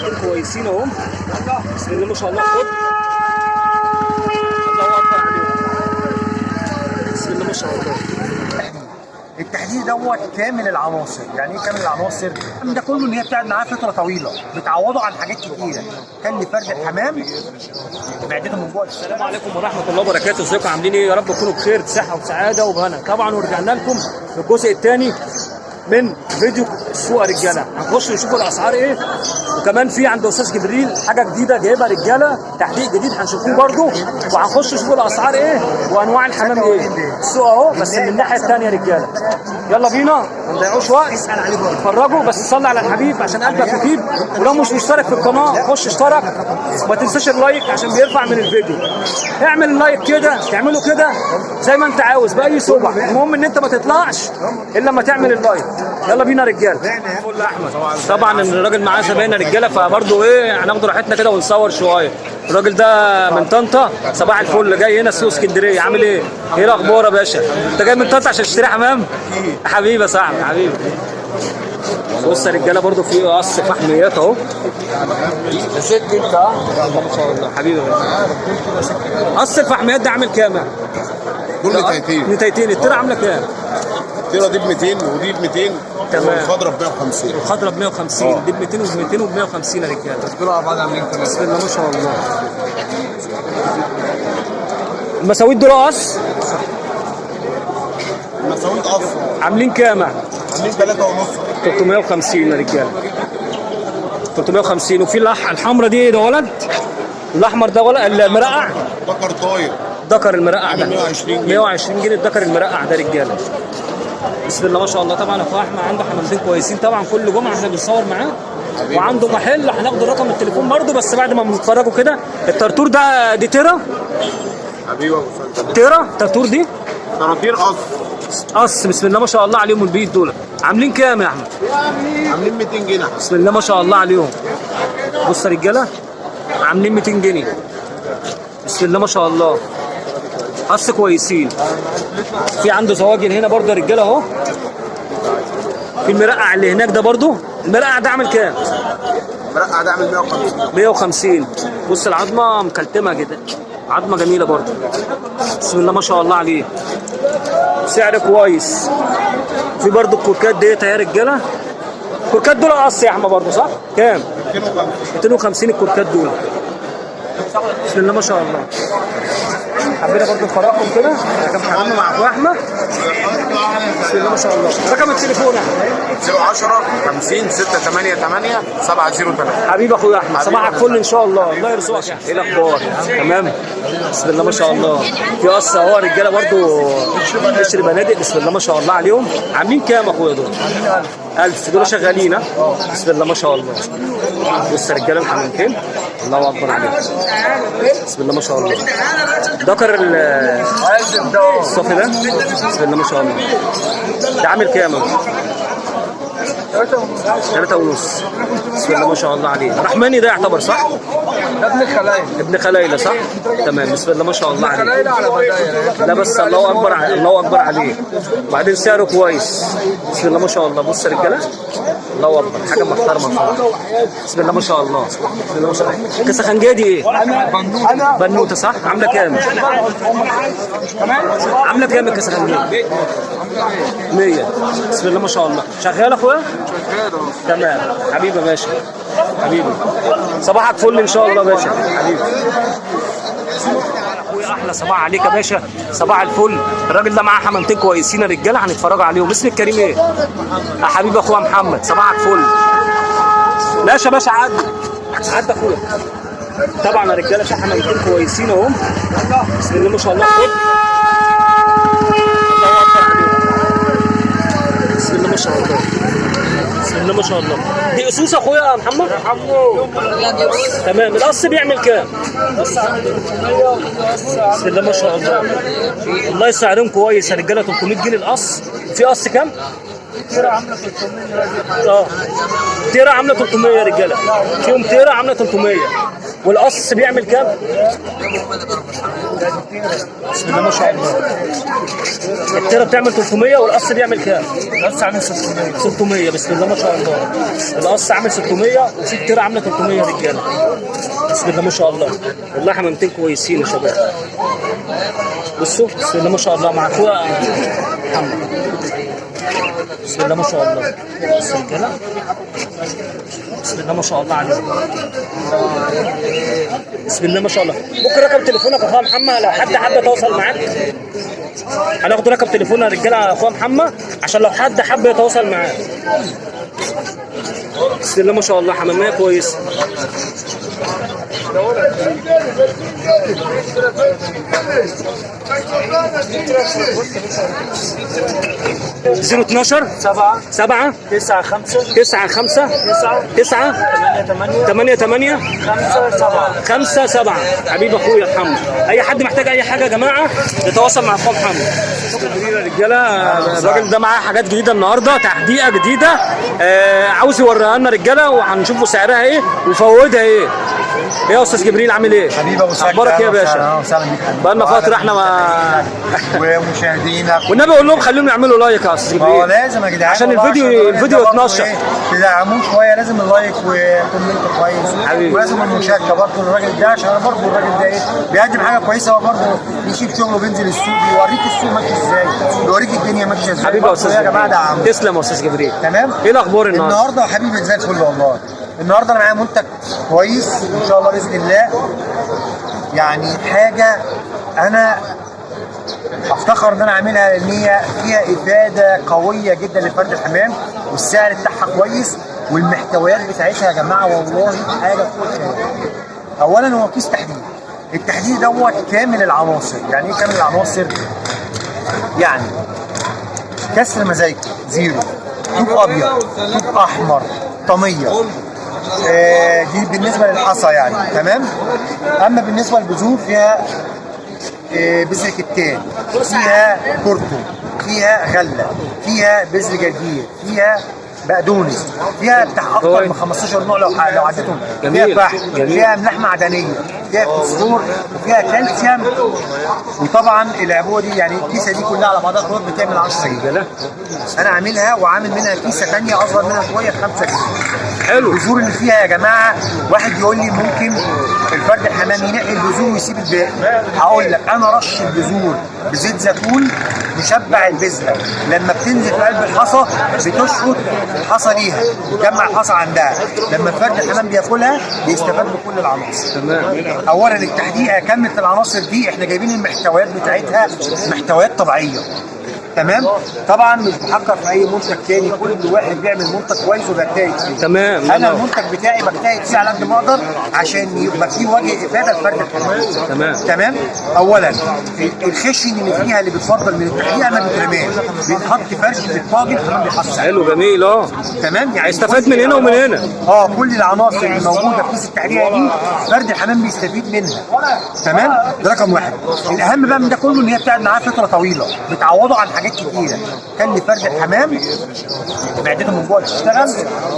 حمامتين كويسين اهم، بسم الله ما شاء الله. خد الله اكبر عليهم، بسم الله ما شاء الله. التحديد دوت كامل العناصر. يعني ايه كامل العناصر؟ ده كله ان هي بتقعد معاه فترة طويلة، بتعوضه عن حاجات كتيرة. خلي فرد الحمام معدته من جوه. السلام عليكم ورحمة الله وبركاته، ازيكم عاملين ايه؟ يا رب تكونوا بخير، بصحة وسعادة وبهنا. طبعا ورجعنا لكم في الجزء الثاني من فيديو السوق يا رجاله. هنخش نشوف الاسعار ايه، وكمان في عند استاذ جبريل حاجة جديدة جايبها رجاله، تحقيق جديد هنشوفوه برده، وهنخش نشوف الاسعار ايه وانواع الحمام ايه. السوق اهو بس من الناحية الثانية يا رجاله. يلا بينا ما نضيعوش وقت، اتفرجوا بس صلي على الحبيب عشان قلبك يطيب. ولو مش مشترك في القناة خش اشترك، وما تنساش ال like عشان بيرفع من الفيديو. اعمل like كده، تعمله كده زي ما انت عاوز باي صبع، المهم ان انت ما تطلعش الا لما تعمل ال like. يلا بينا يا رجاله. فل احمد طبعا الراجل معاه زباين يا رجاله، فبرضه ايه هناخد راحتنا كده ونصور شوية. الراجل ده من طنطا، صباح الفل، جاي هنا سوق اسكندرية. عامل ايه؟ ايه الاخبار يا باشا؟ انت جاي من طنطا عشان تشتري حمام؟ حبيبي يا صاحبي، حبيبي. بص يا رجاله برضه في قص فحميات اهو. ست انت ما شاء الله حبيبي يا باشا. قص الفحميات ده عامل كام يعني؟ دول 200. 200. التيره عامله كام؟ التيرة دي ب 200 ودي ب 200. تمام. والخضره ب 150. الخضرة ب 150، دي ب 200 وب 200 وب 150 يا رجاله. دول على بعض عاملين كام؟ بسم الله ما شاء الله. المساويد دول قص المساويد قص عاملين كام يعني؟ عاملين 3 ونص. 350 يا رجاله، 350. وفي الحمرا دي ايه ده ولد؟ الاحمر ده ولد المرقع؟ بكر طاير. ذكر المرقع ده عامل 120 جنيه. 120 جنيه الذكر المرقع ده رجاله. بسم الله ما شاء الله. طبعا اخويا احمد عنده حمامتين كويسين، طبعا كل جمعه احنا بنصور معاه، وعنده محل هناخد رقم التليفون برده بس بعد ما نتفرجوا كده. الترتور ده دي تيرا؟ حبيبي ابو سلطان. تيرا ترتور دي؟ تراتير قص. قص. بسم الله ما شاء الله عليهم. البيت دول عاملين كام يا احمد؟ عاملين 200 جنيه. بسم الله ما شاء الله عليهم. بص يا رجاله عاملين 200 جنيه. بسم الله ما شاء الله، قص كويسين. في عنده زواجل هنا برضه يا رجاله اهو. في المرقع اللي هناك ده برضه، المرقع ده عامل كام؟ مرقع ده عامل 150. 150. بص العظمة مكلتمه كده، عظمه جميلة برضه. بسم الله ما شاء الله عليه، سعر كويس. في برضه الكوركات ديت يا رجاله. الكوركات دول قص يا احمد برضه صح؟ كام؟ 250. 250 الكوركات دول. بسم الله ما شاء الله. حبينا برضه نفرقهم كده كام حمام مع اخويا احمد. بسم الله ما شاء الله. رقم التليفون يا احمد؟ 010 50 688 703. حبيب اخويا احمد، صباحك فل ان شاء الله. الله يرزقك. ايه الاخبار؟ تمام. بسم الله ما شاء الله. في قص اهو يا رجاله برضو، قشر بنادق. بسم الله ما شاء الله عليهم. عاملين كام يا اخويا دول؟ 1000. دول شغالين ها؟ بسم الله ما شاء الله. بص يا رجاله الحمامتين، الله اكبر عليهم. بسم الله ما شاء الله. ذكر الصافي ده بسم الله ما شاء الله. ده عامل كام؟ 3.5. بسم الله ما شاء الله عليه. رحماني ده يعتبر صح؟ ده ابن خلايا. ابن خلايلة صح؟ تمام. بسم الله ما شاء الله عليه. خلايا على بداية. لا بس الله اكبر الله اكبر عليه. وبعدين سعره كويس. بسم الله ما شاء الله. بص يا رجاله، الله اكبر، حاجة محترمه بصراحة. بسم الله ما شاء الله. بسم الله ما شاء الله. كسخنجيه دي ايه؟ بنوته صح؟ عامله كام؟ عامله كام الكسخنجيه؟ 100. بسم الله ما شاء الله. شغال اخويا؟ تمام حبيبي يا باشا، حبيبي صباحك فل ان شاء الله يا باشا. حبيبي اخويا، احلى صباح عليك يا باشا، صباح الفل. الراجل ده معاه حمامتين كويسين يا رجاله، هنتفرجوا عليهم. اسم الكريم ايه؟ يا حبيبي اخويا محمد، صباحك فل. ماشي يا باشا، عدي عدي اخويا. طبعا يا رجاله في حمامتين كويسين اهم. بسم الله ما شاء الله. خد الله اكبر عليهم. بسم الله ما شاء الله. بسم الله ما شاء الله. دي اسوس اخويا يا محمد؟ تمام. القص بيعمل كام؟ بسم الله ما شاء الله. والله سعرهم كويس يا رجاله، 300 جنيه القص. في قص كام؟ تيرة عامله 300. اه تيرة عامله 300 يا رجاله. فيهم تيرة عامله 300. والقص بيعمل كام؟ بسم الله ما شاء الله. التيرة بتعمل 300 والقص بيعمل كام؟ القص عامل 600. 600. بسم الله ما شاء الله. القص عامل 600 وفي التيرة عامله 300 يا رجاله. بسم الله ما شاء الله. والله حمامتين كويسين يا شباب. بصوا بسم الله ما شاء الله مع اخويا محمد. بسم الله ما شاء الله. بصوا رجاله. بسم الله ما شاء الله عليك. بسم الله ما شاء الله. ممكن رقم تليفونك يا اخويا محمد لو حد حب يتواصل معاك؟ هناخد رقم تليفون يا رجاله يا اخويا محمد عشان لو حد حب يتواصل معاه. بسم الله ما شاء الله حماميه كويسة. زيرو 12 7 7 9 5 9 5 9 9 8 8 8 8 5 7 5 7. حبيب اخويا محمد. اي حد محتاج اي حاجة يا جماعة يتواصل مع اخويا محمد. يا رجاله الراجل ده معاه حاجات جديدة النهارده، تحديقه جديدة، عاوز يوريها لنا رجاله، وهنشوفوا سعرها ايه وفوائدها ايه. ايه يا استاذ جبريل عامل ايه؟ حبيبي ابو سعد، اخبارك ايه يا باشا؟ اهلا وسهلا بيك حبيبي. بقالنا فترة احنا ما ومشاهدينك والنبي اقول لهم خليهم يعملوا like يا استاذ ما هو جبريل لازم يا جدعان عشان والله، الفيديو عشان الفيديو الراجل ده برضه يتنشر. إيه، تدعموه شوية، لازم ال like و comment كويس حبيبي. ولازم المشاركة برضه للراجل ده، عشان برضه الراجل ده ايه بيقدم حاجة كويسة، هو برضه بيشيل شغله بينزل السوق بيوريك السوق ماشي ازاي، بيوريك الدنيا ماشية ازاي. حبيبي يا برضه استاذ يا جماعة جبريل. دعموه. تسلم يا استاذ جبريل. تمام. ايه الاخبار النهارده؟ النهارده يا حبيبي زي الفل والله. النهارده انا معايا منتج كويس ان شاء الله باذن الله، يعني حاجة انا افتخر ان انا عاملها، لان هي فيها افاده قوية جدا لفرد الحمام، والسعر بتاعها كويس، والمحتويات بتاعتها يا جماعة والله حاجة فوق الخيال. اولا هو كيس تحديد، التحديد دوت كامل العناصر. يعني ايه كامل العناصر؟ يعني كسر مزايكو zero، طوب ابيض، طوب احمر، طميه، دي بالنسبة للحصى يعني، تمام. اما بالنسبة للبذور فيها بذر كتان، فيها كركم، فيها غله، فيها بذر جرجير، فيها بقدونس، فيها بتاع اكتر من 15 نوع لو عديتهم، جميل، فيها فحم، جميل. فيها املاح معدنية، فيها فوسفور، وفيها كالسيوم. وطبعا العبوه دي يعني الكيسة دي كلها على بعضها كلها بتعمل 10 جنيه. انا عاملها وعامل منها كيسه ثانية اصغر منها شوية ب 5 جنيه. حلو. البذور اللي فيها يا جماعة، واحد يقول لي ممكن الفرد الحمام ينقي البذور ويسيب الباقي، هقول لك انا رش البذور بزيت زيتون مشبع البذرة، لما بتنزل في قلب الحصى بتشفط الحصى ليها، بتجمع الحصى عندها، لما فرد الحمام بياكلها بيستفاد بكل العناصر. تمام. اولا التحديقه كملت العناصر دي، احنا جايبين المحتويات بتاعتها محتويات طبيعية. تمام. طبعا مش بحقق في اي منتج تاني، كل واحد بيعمل منتج كويس وبجتهد فيه. تمام. انا المنتج بتاعي بجتهد فيه على قد ما اقدر عشان يبقى فيه وجه افاده لفرد الحمام. تمام. تمام. اولا الخشن اللي فيها اللي بيتفضل من التحديقه ما بيترماش، بيتحط فرش في الطاجن الحمام بيحصل. حلو جميل. تمام. يعني هيستفاد من هنا ومن هنا. كل العناصر اللي موجودة في كيس التحلية دي فرد الحمام بيستفيد منها. تمام. ده رقم واحد. الاهم بقى من ده كله ان هي بتقعد معاه فترة طويلة، بتعوضه عن حاجات كتيرة. خلي فرد الحمام معدته من جوه تشتغل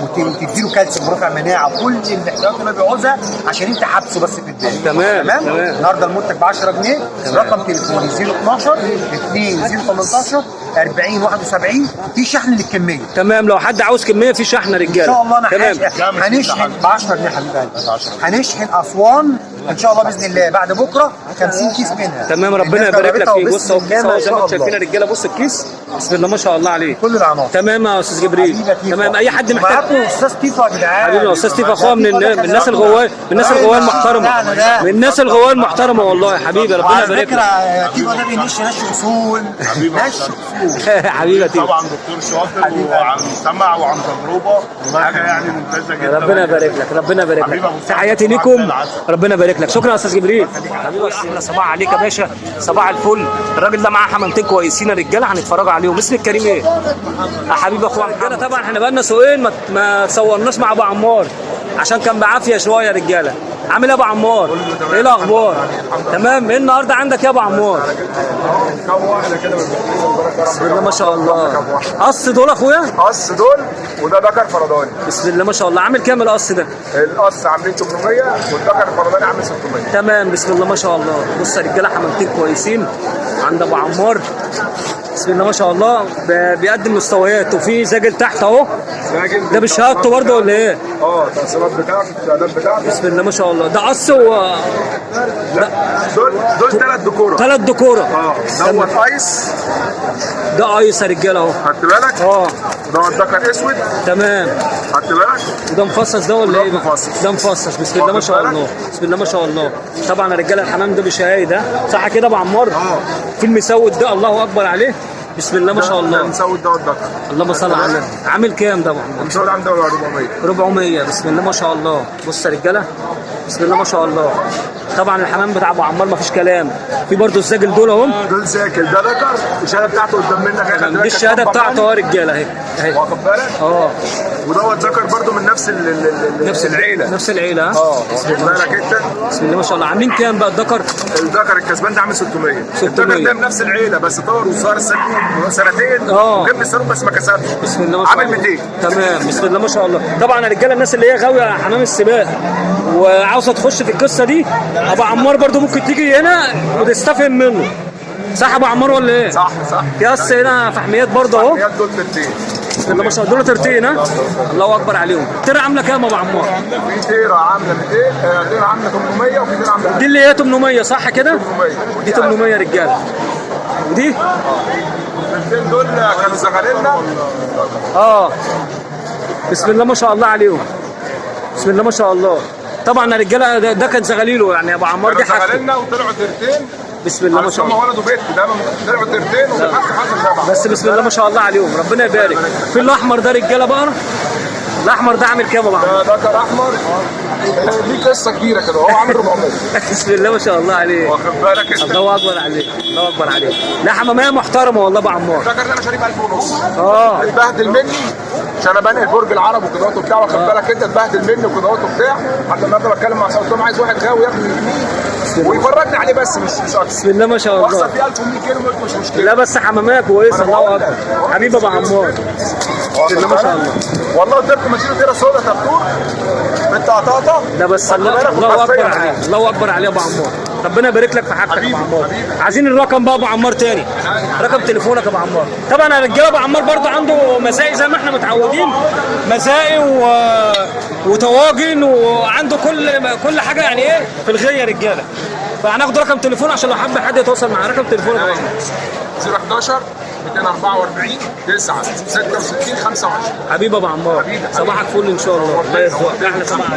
وتديله كالسيوم ورفع مناعة وكل المحتويات اللي هو بيعوزها عشان انت حابسه بس في البيت. تمام، تمام. تمام. النهارده المنتج ب 10 جنيه. رقم تليفوني 012 2 018 40 71. في شحن للكميه. تمام. لو حد عاوز كمية في شحن يا رجاله. ان شاء الله انا تمام. هنشحن ب 10 جنيه يا حبيب قلبي. هنشحن اسوان ان شاء الله باذن الله بعد بكره 50 كيس منها. تمام. ربنا الناس يبارك لك جربتها فيه. بص وبسم اهو الله الكيس ما اهو زي شاء ما انتم شايفين يا الله. رجاله. بص الكيس بسم الله ما شاء الله عليه. كل العناصر. تمام يا استاذ جبريل. حبيبي يا تيفا. تمام. اي حد محتاج معاكم استاذ تيفا يا جدعان. حبيبي يا استاذ تيفا اخويا من الناس الغواية، من الناس الغواية المحترمة، من الناس الغواية المحترمة والله. حبيبي ربنا وعلى يبارك فكرة لك. تيفا ده بينش نش اصول، نش اصول. حبيبي يا تيفا. طبعا دكتور شاطر وعن سمع وعن تجربه، حاجة يعني ممتازة جدا. ربنا يبارك لك، ربنا يبارك حبيبي لك. أبو سعد. تحياتي ليكم، ربنا يبارك لك. شكرا يا استاذ جبريل. حبيبي احلى صباح عليك يا باشا، صباح الفل. الراجل ده معاه حمامتين كويسين يا رجاله، هنتفرجوا عليهم. اسم الكريم ايه؟ يا حبيبي اخويا رجاله. طبعا احنا بقالنا سوقين ما تصورناش مع ابو عمار. عشان كان بعافية شوية يا رجاله. عامل ايه يا ابو عمار؟ ايه الاخبار؟ تمام. ايه النهارده عندك يا ابو عمار؟ كام واحدة كده بسم الله ما شاء الله. قص دول اخويا؟ قص دول وده ذكر فرداني. بسم الله ما شاء الله. عامل كام القص ده؟ القص عاملين 800 والذكر الفرداني عامل 600. تمام. بسم الله ما شاء الله. بص يا رجاله حمامتين كويسين عند ابو عمار. بسم الله ما شاء الله. بيقدم مستويات، وفي زاجل تحت اهو. ده بشهادته برضه ولا ايه؟ اه التقسيمات بتاعته، التعداد بتاعته. بسم الله ما شاء الله. ده قص و لا دول ثلاث دكوره. ثلاث دكوره. اه دوت ايس. ده ايس يا رجاله اهو. خدت بالك؟ اه دوت ذكر اسود. تمام. خدت بالك؟ وده مفصص ده ولا ايه؟ ده مفصص. ده مفصص. بسم الله ما شاء الله. بسم الله ما شاء الله. طبعا يا رجاله الحمام ده بشهادة ده صح كده يا ابو عمار؟ اه. في المسود ده الله اكبر عليه. بسم الله ما شاء ده الله. مسود دوت ذكر. اللهم صل على النبي. عامل كام ده يا ابو عمار؟ المسود عامل 400. 400. بسم الله ما شاء الله. بص يا رجاله بسم الله ما شاء الله. طبعا الحمام بتاع ابو عمار ما فيش كلام. في برضه الزاجل دول اهم. دول ساكن ده ذكر، الشهادة بتاعته قدام منك اهي. دي الشهادة بتاعته اهو يا رجاله اهي اهي. واخد بالك؟ اه ودوت ذكر برضه من نفس نفس العيلة. نفس العيلة. ها؟ اه واخد بالك انت؟ بسم الله ما شاء الله. عاملين كام بقى الذكر؟ الذكر الكسبان ده عامل 600. 600. الذكر ده من نفس العيلة بس طور وصار سنتين اه. وجاب الصاروخ بس ما كسبش. بسم الله ما شاء الله. عامل 200. تمام. بسم الله ما شاء الله. طبعا يا رجاله الناس اللي هي غاويه حمام السباق وعاوزه تخش في القصة دي، ابو عمار برضو ممكن تيجي هنا وتستفهم منه. صح يا ابو عمار ولا ايه؟ صح صح. في قص هنا فحميات برضو اهو. يا دول 200. بسم الله ما شاء الله. دول ترتين. ها الله اكبر عليهم. ترى عامله كام يا ابو عمار؟ في تيرة عامله 200، تيرة عامله 800 وفي تيرة عامله دي اللي هي 800 صح كده؟ 800. دي 800 يا رجاله. ودي؟ الاثنين دول كانوا زغاليلنا. اه بسم الله ما شاء الله عليهم. بسم الله ما شاء الله. طبعا يا رجاله ده كان زغاليله يعني يا ابو عمار دي كانوا حاجته. زغاليلنا وطلعوا تيرتين. بسم الله ما شاء الله. ولد وبيت ده طلعوا تيرتين وبالحق حصل سبعة. بس بسم الله ما شاء الله عليهم، ربنا يبارك. في الاحمر ده رجاله بقرة. الاحمر ده عامل كام يا ابو عمار؟ ده ذكر احمر، ليه قصة كبيرة كده، هو عامل 400. بسم الله ما شاء الله عليه. واخد بالك انت؟ الله اكبر عليه، الله اكبر عليه. لا حماميه محترمه والله ابو عمار. الذكر ده انا شاريه ب 1000 ونص. اه اتبهدل مني عشان انا بنقل برج العرب وكده وبتاع، واخد بالك انت؟ اتبهدل مني وكده وبتاع. حتى النهارده بتكلم مع صاحبي قلت لهم عايز واحد غاوي ياخد يجنيه ويفرجني عليه بس مش اكتر. بسم الله ما شاء واخسر الله. فيه 1100 كيلو مش مشكلة. لا بس حماميه كويسة. الله اكبر. حبيبي ابو عمار. بسم الله ما شاء الله. والله قلت لكم اشيلوا تيره سودا تبتور بالطقطقه. ده بس الله، الله اكبر عليه، الله اكبر عليه يا ابو عمار. ربنا يبارك لك في حاجتك يا ابو عمار. عايزين الرقم بقى ابو عمار تاني، رقم تليفونك يا ابو عمار. طبعا يا رجاله ابو عمار برضه عنده مسائي زي ما احنا متعودين، مسائي وطواجن، وعنده كل حاجة يعني ايه في الغيه يا رجاله. فهناخد رقم تليفون عشان لو حب حد يتواصل معاه. رقم تليفونك يا ابو عمار. 011 244 9 66 25. حبيبي ابو عمار، صباحك فل ان شاء الله. الله يرزقك. احلى صباح.